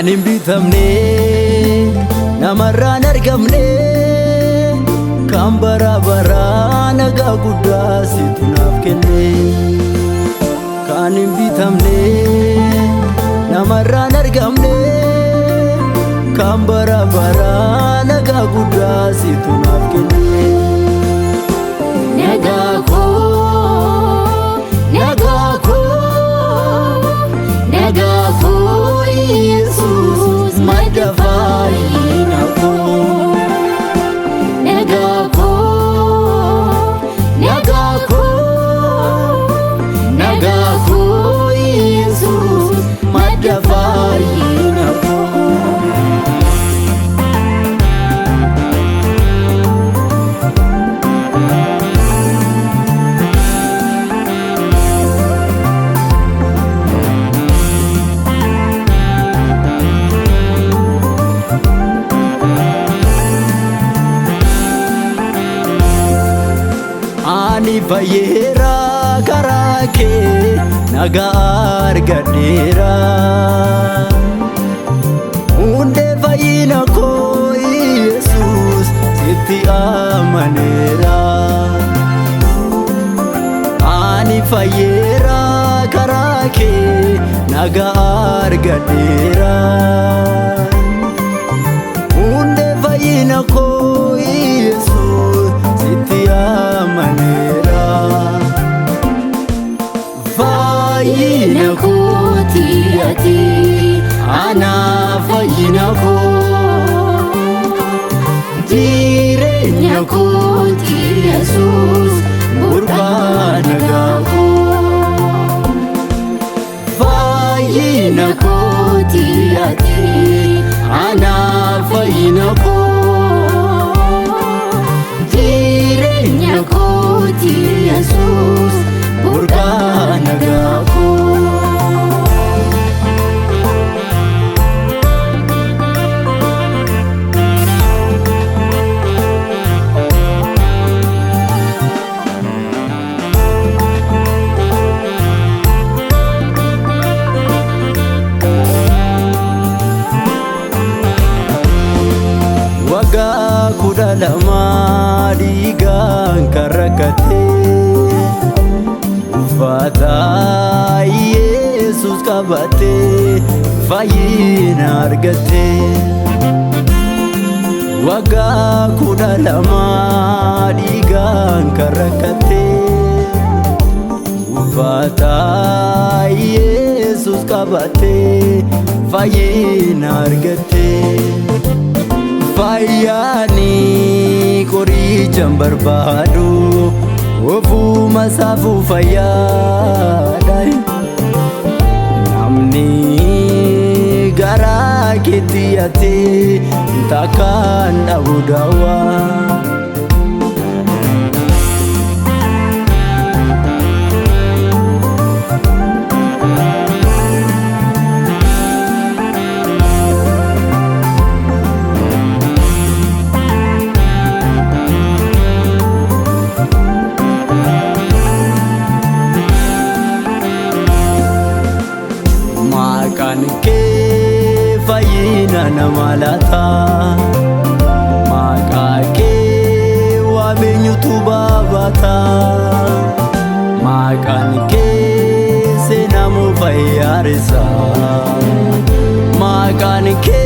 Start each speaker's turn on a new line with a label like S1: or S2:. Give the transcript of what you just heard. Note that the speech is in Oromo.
S1: Kan hin bitamne namarraan argamne kan bara baraa nagaa guddaa situ naaf kenne. Kan hin bitamne namarraan argamne kan bara baraa nagaa guddaa situ naaf kenne.
S2: Nagaa koo, nagaa koo, nagaa koo Yesuus madda fayyina koo. Nagaa koo, nagaa koo, nagaa koo Yesuus madda fayyina koo.
S1: Ani fayyeera karaa kee nagaa argadheera. Hundee fayyina koo Yesuus sitti amaneera. Ani fayyeera karaa kee nagaa argadheera. Hundee fayyina koo Yesuus sitti amaneera. Fayyina
S2: Kooti ati
S1: anaa fayyina koo jireenya
S2: kooti Yesuus
S1: burqaa nagaa
S2: koo.
S1: Fayyina
S2: Kooti ati
S1: anaa fayyina koo
S2: jireenya kooti Yesuus
S1: burqaa nagaa
S2: koo.
S1: Waggaa 12 dhiigaan kan rakkate uffata Yesuus qabate fayyina argate. Waggaa 12 dhiigaan kan rakkate uffata Yesuus qabate fayyina argate. Fayyaani qorichaan barbaadu ofuma saafuu fayyaadha. Namni garaa keetti yaate takkaan dhabu daawwaa. Maqaan kee fayyina nama laata. Maqaa kee waameenyutu baabata. Maqaan kee seenamu fayyaarisa. Maqaan kee.